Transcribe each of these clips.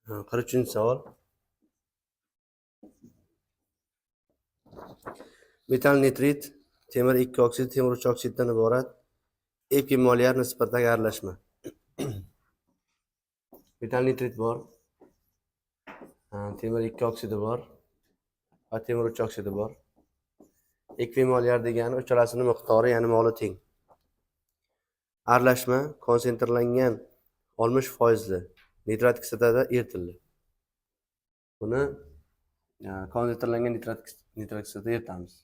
43-savol. Metal nitrit temir 2 oksid, temir 3 oksiddan iborat ekvimolyar nisbatdagi aralashma. Metal nitrit bor. Temir 2 oksidi bor va temir 3 oksidi bor. Ekvimolyar degani uchalasini miqdori, ya'ni moli teng. Aralashma konsentrlangan 60% nitrat kislotada eritildi. Buni konsentrlangan nitrat kislotada eritamiz.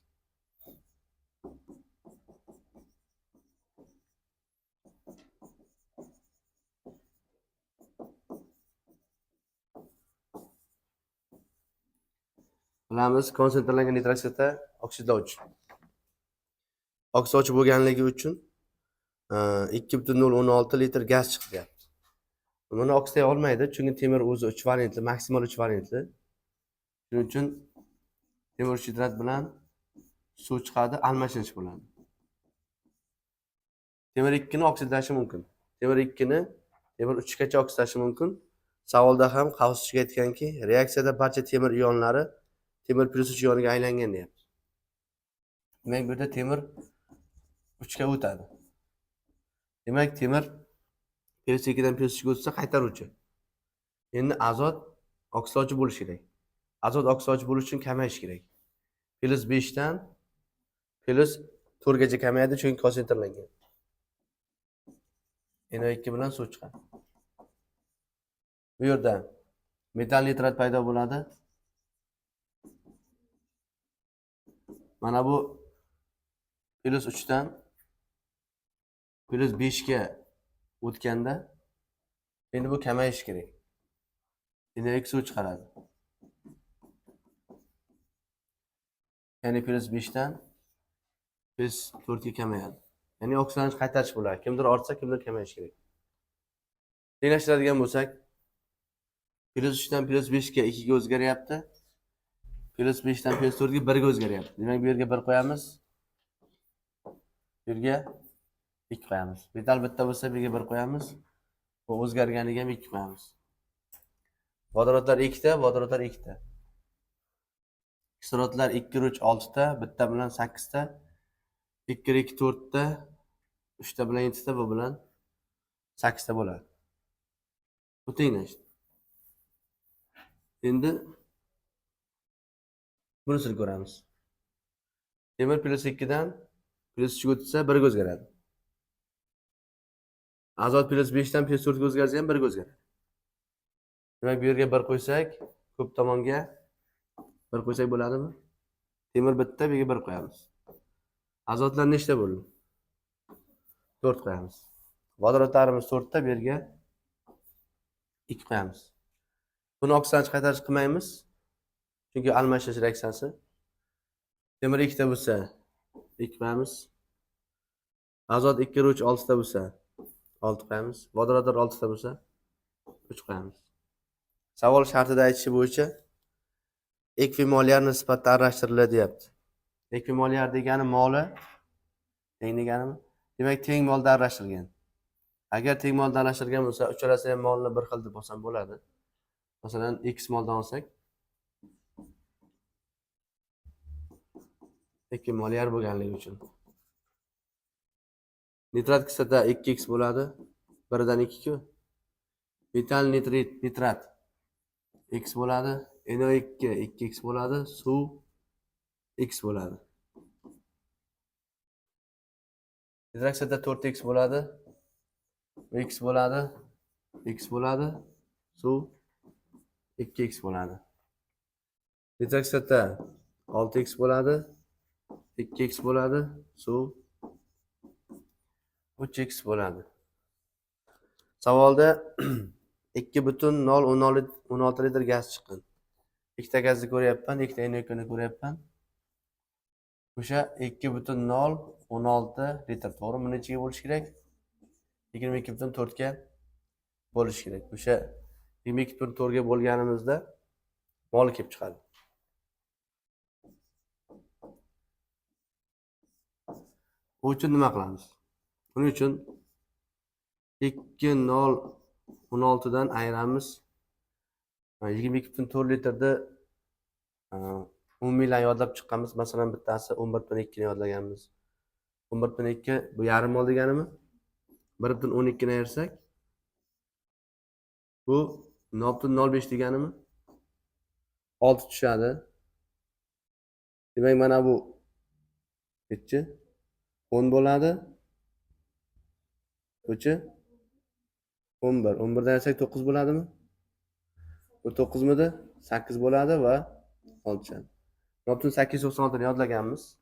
Bilamiz, konsentrlangan nitrat kislota oksidlovchi. Oksidlovchi bo'lganligi uchun 2,016 litr gaz chiqyapti. Buni oksidlay olmaydi, chunki temir o'zi 3 valentli, maksimal 3 valentli. Shuning uchun temir 3 nitrat bilan suv chiqadi, almashinish bo'ladi. Temir 2 ni oksidlashi mumkin. Temir 2 ni temir 3 gacha oksidlashi mumkin. Savolda ham qavs ichiga aytganki, reaksiyada barcha temir ionlari temir plyus 3 ioniga aylangan deyapti. Demak, bu yerda temir 3 ga o'tadi. Demak, temir plyus 2 dan plyus 3 ga o'tsa qaytaruvchi. Endi azot oksidlovchi bo'lishi kerak. Azot oksidlovchi bo'lish uchun kamayishi kerak. Plyus 5 dan plyus 4 gacha kamayadi, chunki konsentrlangan. NO2 bilan suv chiqadi. Bu yerda metal nitrat paydo bo'ladi. Mana bu plyus 3 dan plyus 5 ga o'tganda endi bu kamayishi kerak. NO2 suv chiqaradi. Ya'ni plyus 5 dan plyus 4 ga kamayadi. Ya'ni oksidlanish qaytarish bo'ladi. Kimdir ortsa, kimdir kamayishi kerak. Tenglashtiradigan bo'lsak, plyus 3 dan plyus 5 ga 2 ga o'zgaryapti. Plyus 5 dan plyus 4 ga 1 ga o'zgaryapti. Demak, bu yerga 1 qo'yamiz. Bu yerga 2 qo'yamiz. Metal bitta bo'lsa, bu yerga 1 qo'yamiz. Bu o'zgarganiga ham 2 qo'yamiz. Vodorodlar 2 ta, vodorodlar 2 ta. Kislorodlar 2 3 6 ta, bitta bilan 8 ta. 2 2 4 ta, 3 ta bilan 7 ta, bu bilan 8 ta bo'ladi. Bu tenglashdi. Endi bunisini ko'ramiz. Temir plyus 2 dan plyus 3 ga o'tsa 1 ga o'zgaradi. Azot plyus 5 dan plyus 4 ga o'zgarsa ham 1 ga o'zgaradi. Demak, bu yerga 1 qo'ysak, ko'p tomonga 1 qo'ysak bo'ladimi? Temir bitta, bu yerga 1 qo'yamiz. Azotlar nechta bo'ldi? 4 qo'yamiz. Vodorodlarimiz 4 ta, bu yerga 2 qo'yamiz. Buni oksidlanish qaytarish qilmaymiz. Chunki almashish reaksiyasi. Temir 2 ta bo'lsa 2 qo'yamiz. Azot 2 3 6 ta bo'lsa 6 qo'yamiz. Vodorodlar 6 ta bo'lsa 3 qo'yamiz. Savol shartida aytishi bo'yicha ekvimolyar nisbatda aralashtiriladi deyapti. Ekvimolyar degani moli teng deganimi? Demak, teng molda aralashtirilgan. Agar teng molda aralashtirilgan bo'lsa, uchalasi ham molni bir xil deb olsam bo'ladi. Masalan, x moldan olsak, ekvimolyar bo'lganligi uchun. Nitrat kislota 2x bo'ladi. 1dan 2 ku. Metal nitrit, nitrat x bo'ladi. NO2 2x bo'ladi. Suv x bo'ladi. Nitrat kislota 4x bo'ladi. X bo'ladi. X bo'ladi. Suv 2x bo'ladi. Nitrat kislota 6x bo'ladi. 2x bo'ladi. Suv 3x bo'ladi. Savolda 2,016 litr gaz chiqqan. Ikkita gazni ko'ryapman, ikkita NO2 ni ko'ryapman. O'sha 2,016 litr, to'g'ri? Buni nechaga bo'lish kerak? 22,4 ga bo'lish kerak. O'sha 22,4 ga bo'lganimizda mol kelib chiqadi. Bu uchun nima qilamiz? Buning uchun 2,016 dan ayiramiz 22,4 litrni umumiylarni yodlab chiqqanmiz. Masalan, bittasi 11,2 ni yodlaganmiz. 11,2 bu yarim mol deganimi? 1,12 ni ayirsak, bu 0,05 deganimi? 6 tushadi. Demak, mana bu nechi? 10 bo'ladi. Buchi 11. 11 dan ayirsak 9 bo'ladimi? Bu 9 midi? 8 bo'ladi va 6 tushadi. 0,896 ni yodlaganmiz.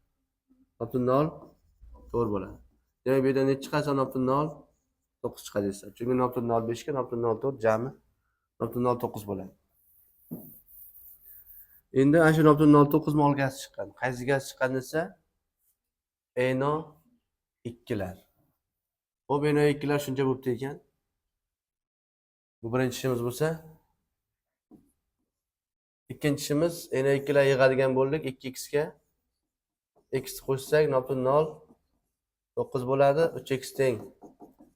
0,04 bo'ladi. Demak, bu yerdan nechi chiqadi? 0,09 chiqadi esa. Chunki 0,05 ga 0,04 jami 0,09 bo'ladi. Endi ana shu 0,09 mol gaz chiqqan. Qaysi gaz chiqqan desa, NO2lar. Xo'p, NO2lar shuncha bo'pti ekan. Bu birinchi ishimiz bo'lsa, ikkinchi ishimiz NO2lar yig'adigan bo'ldik 2x ga. X qo'shsak 0,09 bo'ladi, 3x teng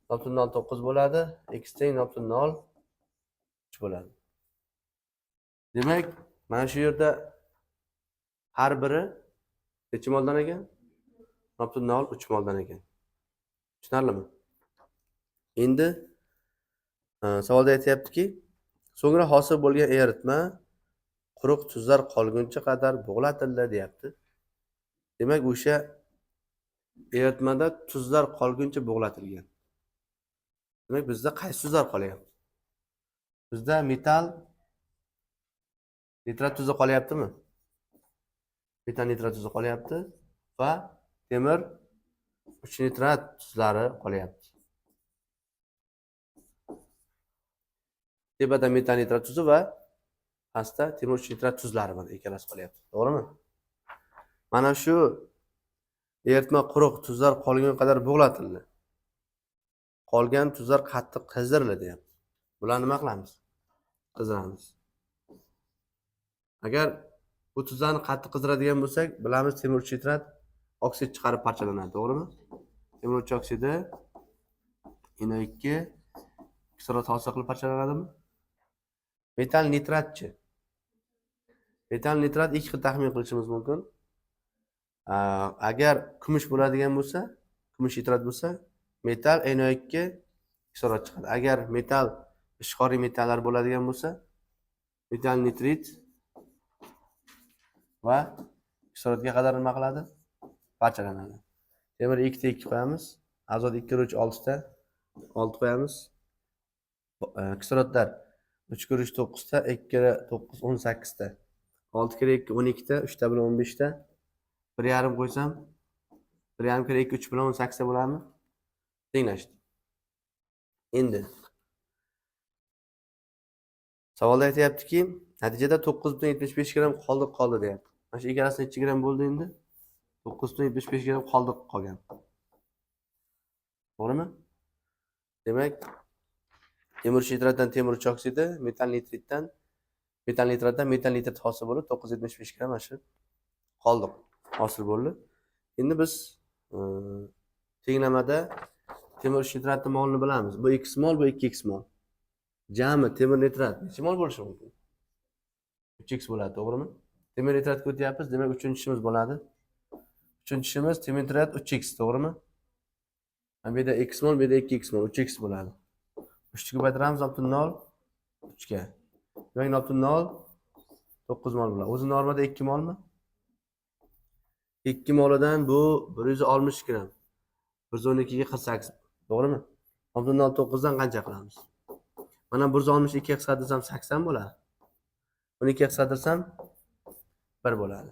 0,09 bo'ladi, x teng 0,03 bo'ladi. Demak, mana shu yerda har biri necha moldan ekan? 0,03 moldan ekan. Tushunarlimi? Endi savolda aytyaptiki, so'ngra hosil bo'lgan eritma quruq tuzlar qolguncha qadar bug'latildi deyapti. Demak, o'sha eritmada tuzlar qolguncha bug'latilgan. Demak, bizda qaysi tuzlar qolyapti? Bizda metal nitrat tuzi qolyaptimi? Metal nitrat tuzi qolyapti va temir 3 nitrat tuzlari qolyapti. Tepada metal nitrat tuzi va pastda temir 3 nitrat tuzlari mana ikkalasi qolyapti. To'g'rimi? Mana shu eritma quruq tuzlar qolgan qadar bug'latildi. Qolgan tuzlar qattiq qizdirildi deyapti. Bularni nima qilamiz? Qizdiramiz. Agar bu tuzlarni qattiq qizdiradigan bo'lsak, bilamiz temir 3 nitrat oksid chiqarib parchalanadi, to'g'rimi? Temir 3 oksidi NO2 kislorod hosil qilib parchalanadimi? Metal nitratchi. Metal nitrat ikki xil taxmin qilishimiz mumkin. Agar kumush bo'ladigan bo'lsa, kumush nitrat bo'lsa, metal NO2 kislorod chiqadi. Agar metal ishqoriy metallar bo'ladigan bo'lsa, metal nitrit va kislorodga qadar nima qiladi? Parchalanadi. Temir 2 ta 2 qo'yamiz. Azot 2 3 6 ta 6 qo'yamiz. Kislorodlar 3 kere 3 9 ta, 2 kere 9 18 ta. 6 kere 2 12 ta, 3 ta bilan 15 ta. 1,5 qo'ysam, 1,5 kere 2 3 bilan 18 ta bo'ladimi? Tenglashdi. Endi savolda aytyaptiki, natijada 9,75 gramm qoldiq qoldi deyapti. Mana shu ikkalasi necha gramm bo'ldi endi? 9,75 gramm qoldiq qolgan. To'g'rimi? Demak, temir 3 nitratdan temir 3 oksidi, metal nitritdan metal nitratdan metal nitrit hosil bo'lib 9,75 gramm mana shu qoldiq hosil bo'ldi. Endi biz tenglamada temir 3 nitratning molini bilamiz. Bu x mol, bu 2x mol. Jami temir nitrat necha mol bo'lishi mumkin? 3x bo'ladi, to'g'rimi? Temir nitratga o'tyapmiz, demak uchinchi ishimiz bo'ladi. Uchinchi ishimiz temir nitrat 3x, to'g'rimi? Bu yerda x mol, bu yerda 2x mol, 3x bo'ladi. 3 ni ko'paytiramiz 0,03 ga. Demak 0,09 mol bo'ladi. O'zi normada 2 molmi? 2 molidan bu 160 gramm. 112 ga 48, to'g'rimi? 0,09 dan qancha qilamiz? Mana 162 ga qisqartirsam 80 bo'ladi. 12 ga qisqartirsam 1 bo'ladi.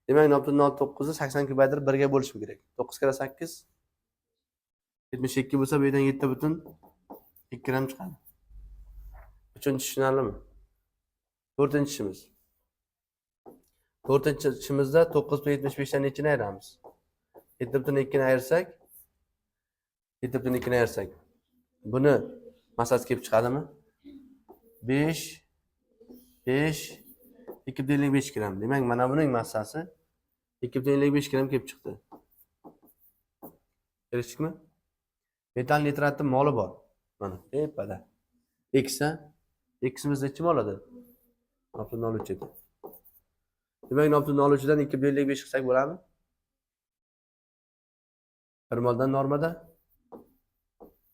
Demak 0,09 ni 80 ko'paytirib 1 ga bo'lishim kerak. 9 kere 8 72 bo'lsa, bu yerdan 7,2 gramm chiqadi. Uchinchi tushunarlimi? To'rtinchi ishimiz. To'rtinchi ishimizda 9,75 dan nechini ayiramiz? 7,2 ni ayirsak, 7,2 ni ayirsak, buni massasi kelib chiqadimi? 5 5 2,55 gramm. Demak, mana buning massasi 2,55 gramm kelib chiqdi. Kelishdikmi? Metal nitratning moli bor. Mana tepada. X, ximiz necha mol edi? 0.03 edi. Demak, 0.03 dan 2.55 qilsak bo'ladimi? 1 moldan normada.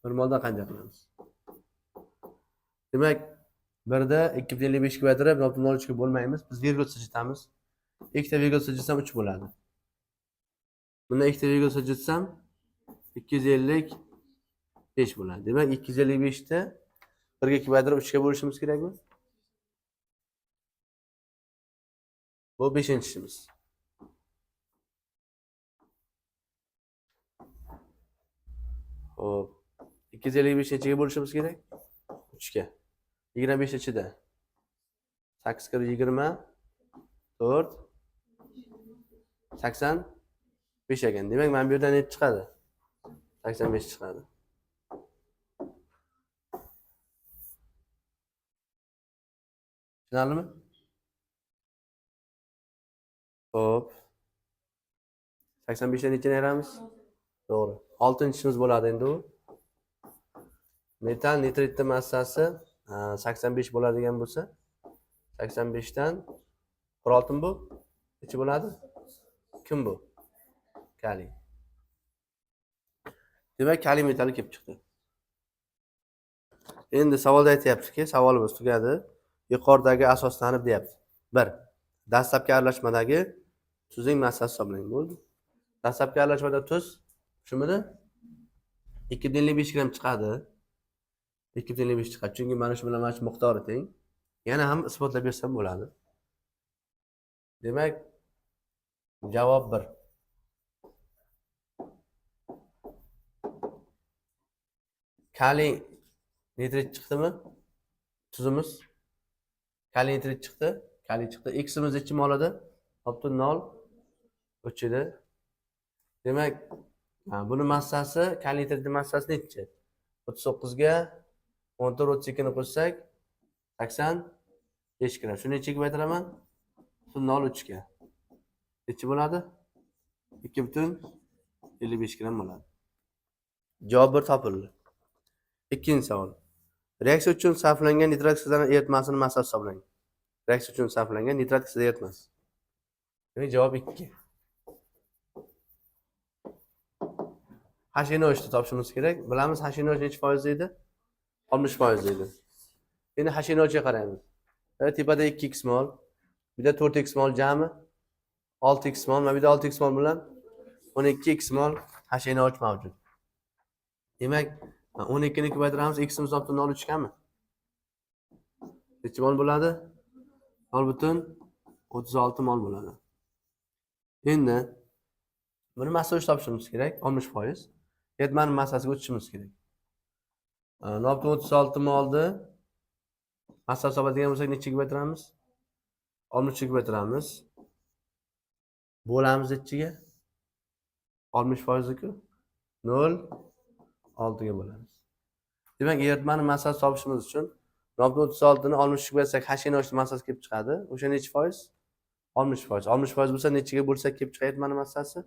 1 moldan qancha qilamiz? Demak, 1da 2.55 ko'paytirib 0.03 ga bo'lmaymiz. Biz vergul siljitamiz. Ikkita vergul siljitsam 3 bo'ladi. Bundan ikkita vergul siljitsam 255 bo'ladi. Demak, 255 ni 1 ga ko'paytirib 3 ga bo'lishimiz kerakmi? Bu 5-ishimiz. Xo'p, 255 nechaga bo'lishimiz kerak? 3 ga. 25 ichida. 8 kira 24, 85 ekan. Demak, mana bu yerdan necha chiqadi? 85 chiqadi. Tushunarlimi? Xo'p. 85 dan nechani ayiramiz? To'g'ri. 6-ishimiz bo'ladi endi u. Metan nitritning massasi 85 bo'ladigan bo'lsa, 85 dan 46 bu necha bo'ladi? Kim bu? Kaliy. Demak, kaliy metali kelib chiqdi. Endi savolda aytyaptiki, savolimiz tugadi. Yuqoridagi asoslanib deyapti. 1. Dastlabki aralashmadagi tuzning massasi hisoblang. Bo'ldi. Dastlabki aralashmada tuz shumidi? 2.55 gramm chiqadi. 2.55 chiqadi. Chunki mana shu bilan mana shu miqdori teng. Yana ham isbotlab bersam bo'ladi. Demak, javob 1. Kaliy nitrit chiqdimi? Tuzimiz kaliy nitrit chiqdi. Kaliy chiqdi. X'imiz necha mol edi? 0.03 edi. Demak, buni massasi, kaliy nitritning massasi necha? 39 ga 14.32 ni qo'shsak 85 gramm. Shuni nechaga ko'paytiraman? 0.03 ga. Necha bo'ladi? 2.55 gramm bo'ladi. Javob 1 topildi. Ikkinchi savol. Reaksiya uchun sarflangan nitrat kislotasining eritmasini massasi hisoblang. Reaksiya uchun sarflangan nitrat kislota eritmasi. Demak, javob 2. HNO3 ni topishimiz kerak. Bilamiz HNO3 necha foiz edi? 60% edi. Endi HNO3 ga qaraymiz. Tepada 2x mol, bu yerda 4x mol jami 6x mol, mana bu yerda 6x mol bilan 12x mol HNO3 mavjud. Demak, 12 ni ko'paytiramiz, x'imiz 0.03 gami? Necha mol bo'ladi? 0.36 mol bo'ladi. Endi buni massasi topishimiz kerak, 60%. Eritmaning massasiga o'tishimiz kerak. 0.36 molni massa hisoblaydigan bo'lsak nechaga ko'paytiramiz? 60 ga ko'paytiramiz. Bo'lamiz nechaga? 60%-ku. 0.6 ga bo'lamiz. Demak, eritmaning massasi topishimiz uchun 0.36 ni 60 ga ko'paytirsak, HNO3 massasi kelib chiqadi. O'sha necha foiz? 60%. 60% bo'lsa nechaga bo'lsak kelib chiqadi eritmaning massasi?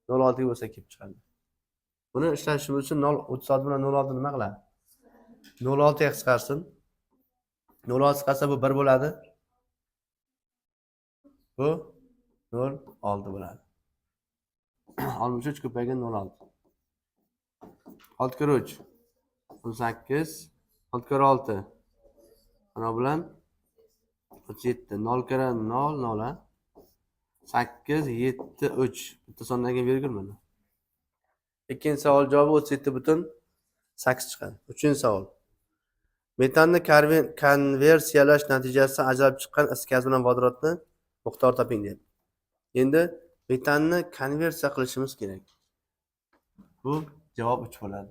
0.6 ga bo'lsak kelib chiqadi. Buni ishlatishimiz uchun 0.36 bilan 0.6 nima qiladi? 0.6 ga qisqarsin. 0.6 qisqarsa bu 1 bo'ladi. Bu 0.6 bo'ladi. 63 ko'paygan 0.6. 6 kira 3 18, 6 kira 6 mana bilan 37, 0 kira 0 0 8 7 3 bitta sondan keyin vergul mana. Ikkinchi savol javobi 37.8 chiqadi. Uchinchi savol. Metanni konversiyalash natijasida ajralib chiqqan is gaz bilan vodorodni miqdori toping deyapti. Endi metanni konversiya qilishimiz kerak. Bu javob 3 bo'ladi.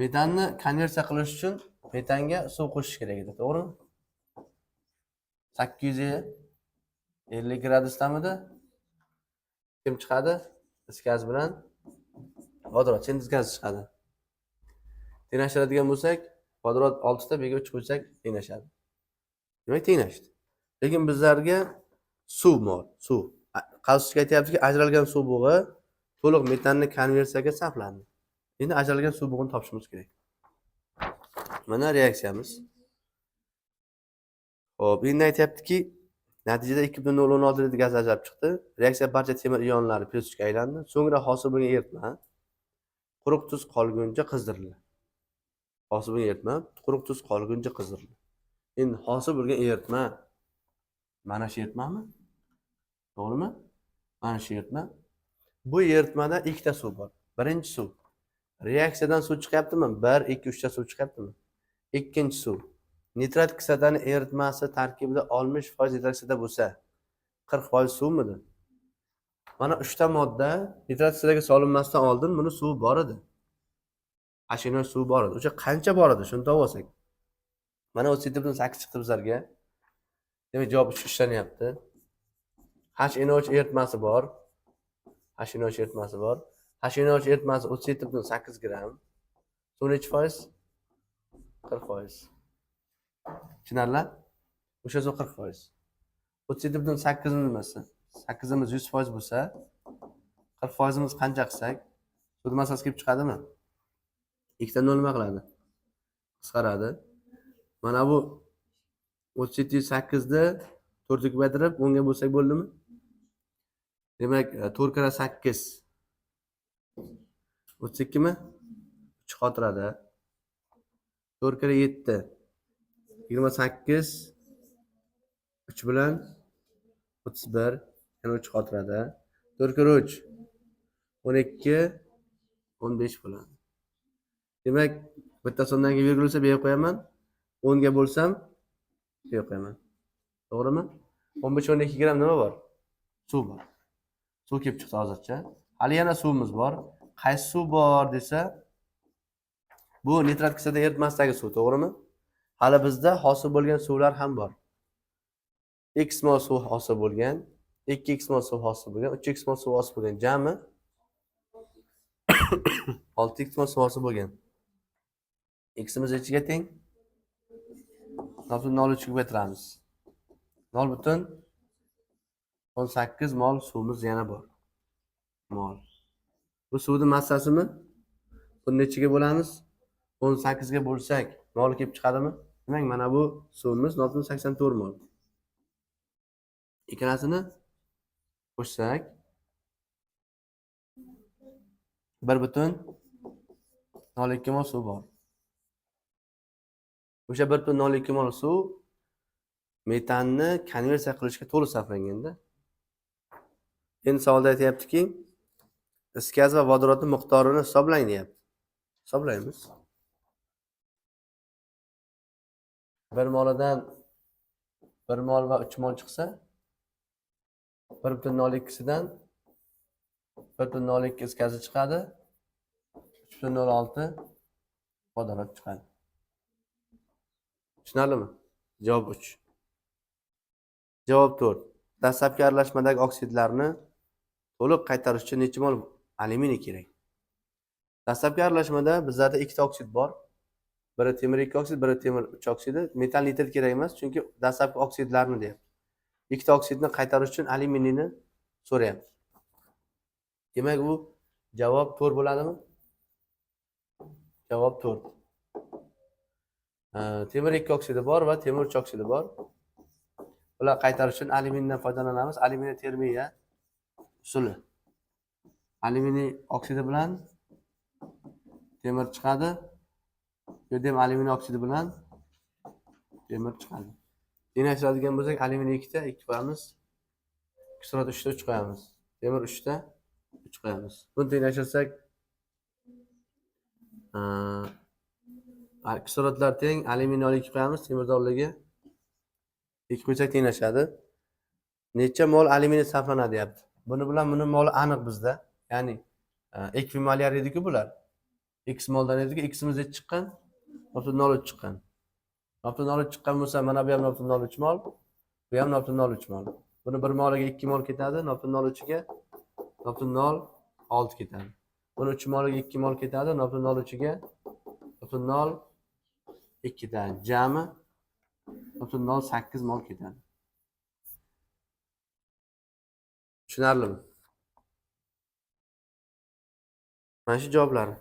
Metanni konversiya qilish uchun metanga suv qo'shish kerak edi, to'g'rimi? 850 gradusdamidi? Kim chiqadi? Is gaz bilan vodorod, sintez gazi chiqadi. Tenglashtiradigan bo'lsak, vodorod 6 ta, bu yerga 3 qo'ysak tenglashadi. Demak, tenglashdi. Lekin bizlarga suv bor, suv. Qavsga aytyaptiki, ajralgan suv bug'i to'liq metanni konversiyaga sarflandi. Endi ajralgan suv bug'ini topishimiz kerak. Mana reaksiyamiz. Xo'p, endi aytyaptiki, natijada 2,016 litr gaz ajralib chiqdi. Reaksiya barcha temir ionlari +3 ga aylandi. So'ngra hosil bo'lgan eritma quruq tuz qolguncha qizdirildi. Hosil bo'lgan eritma quruq tuz qolguncha qizdirildi. Endi hosil bo'lgan eritma mana shu eritmami? To'g'rimi? Mana shu eritma. Bu eritmada ikkita suv bor. Birinchi suv. Reaksiyadan suv chiqyaptimi? 1, 2, 3 ta suv chiqyaptimi? Ikkinchi suv. Nitrat kislotani eritmasi tarkibida 60% nitrat kislota bo'lsa, 40% suvmidi? Mana 3 ta modda nitrat kislotaga solinmasdan oldin buni suvi bor edi. HNO suvi bor edi. O'sha qancha bor edi? Shuni topib olsak. Mana 37,8 chiqdi bizlarga. Demak, javob 3 ishlanyapti. HNO3 eritmasi bor. HNO3 eritmasi bor. HNO3 eritmasi 37,8 gramm. Suv nechi foiz? 40%. Tushunarli? O'sha suv 40%. 37,8 nimasi? 8imiz 100% bo'lsa, 40%imiz qancha qilsak, suvni massasi kelib chiqadimi? Ikkita nol nima qiladi? Qisqaradi. Mana bu 37,8 ni 4 ga ko'paytirib 10 ga bo'lsak bo'ldimi? Demak, 4 karra 8 32 mi? 3 xotirada. 4 karra 7 28 3 bilan 31 yana 3 xotirada. 4 karra 3 12 15 bo'ladi. Demak, bitta sondan keyin vergul bo'lsa bu yerga qo'yaman. 10 ga bo'lsam bu yerga qo'yaman. To'g'rimi? 15 12 gramm nima bor? Suv bor. Suv kelib chiqdi hozircha. Hali yana suvimiz bor. Qaysi suv bor desa, bu nitrat kislota eritmasidagi suv, to'g'rimi? Hali bizda hosil bo'lgan suvlar ham bor. X mol suv hosil bo'lgan, 2x mol suv hosil bo'lgan, 3x mol suv hosil bo'lgan. Jami 6x mol suv hosil bo'lgan. Ximiz nechiga teng? 0,03 ga ko'paytiramiz. 0,18 mol suvimiz yana bor. Mol. Bu suvni massasimi? Buni nechiga bo'lamiz? 18 ga bo'lsak, mol kelib chiqadimi? Demak, mana bu suvimiz 0,84 mol. Ikkalasini qo'shsak 1,02 mol suv bor. O'sha 1,02 mol suv metanni konversiya qilishga to'liq sarflanganda. Endi savolda aytyaptiki, is gaz va vodorodning miqdorini hisoblang deyapti. Hisoblaymiz. 1 molidan 1 mol va 3 mol chiqsa, 1,02sidan 1,02 is gazi chiqadi, 3,06 vodorod chiqadi. Tushunarlimi? Javob 3. Javob 4. Dastlabki aralashmadagi oksidlarni to'liq qaytarish uchun necha mol alyuminiy kerak? Dastlabki aralashmada bizlarda ikkita oksid bor. Biri temir 2 oksid, biri temir 3 oksidi. Metal nitrit kerak emas, chunki dastlabki oksidlarni deyapti. Ikkita oksidni qaytarish uchun alyuminiyni so'rayapti. Demak, u javob 4 bo'ladimi? Javob 4. Temir 2 oksidi bor va temir 3 oksidi bor. Ular qaytarish uchun alyuminiydan foydalanamiz. Alyuminiy termiya usuli. Alyuminiy oksidi bilan temir chiqadi. Bu yerda ham alyuminiy oksidi bilan temir chiqadi. Tenglashtiradigan bo'lsak, alyuminiy 2 ta 2 qo'yamiz. Kislorod 3 ta 3 qo'yamiz. Temir 3 ta 3 qo'yamiz. Buni tenglashtirsak, kislorodlar teng, alyuminiy 2 qo'yamiz, temir zorligi 2 qo'ysak tenglashadi. Necha mol alyuminiy sarflanadi deyapti. Buni bilan buni moli aniq bizda. Ya'ni ekvimalyar edi-ku bular. X moldan edi-ku, Ximiz necha chiqqan? 0,03 chiqqan. 0,03 chiqqan bo'lsa, mana bu ham 0,03 mol, bu ham 0,03 mol. Buni 1 moliga 2 mol ketadi, 0,03 ga 0,06 ketadi. Buni 3 moliga 2 mol ketadi, 0,03 ga 0,02 ketadi. Jami 0,08 mol ketadi. Tushunarlimi? Mana shu javoblari.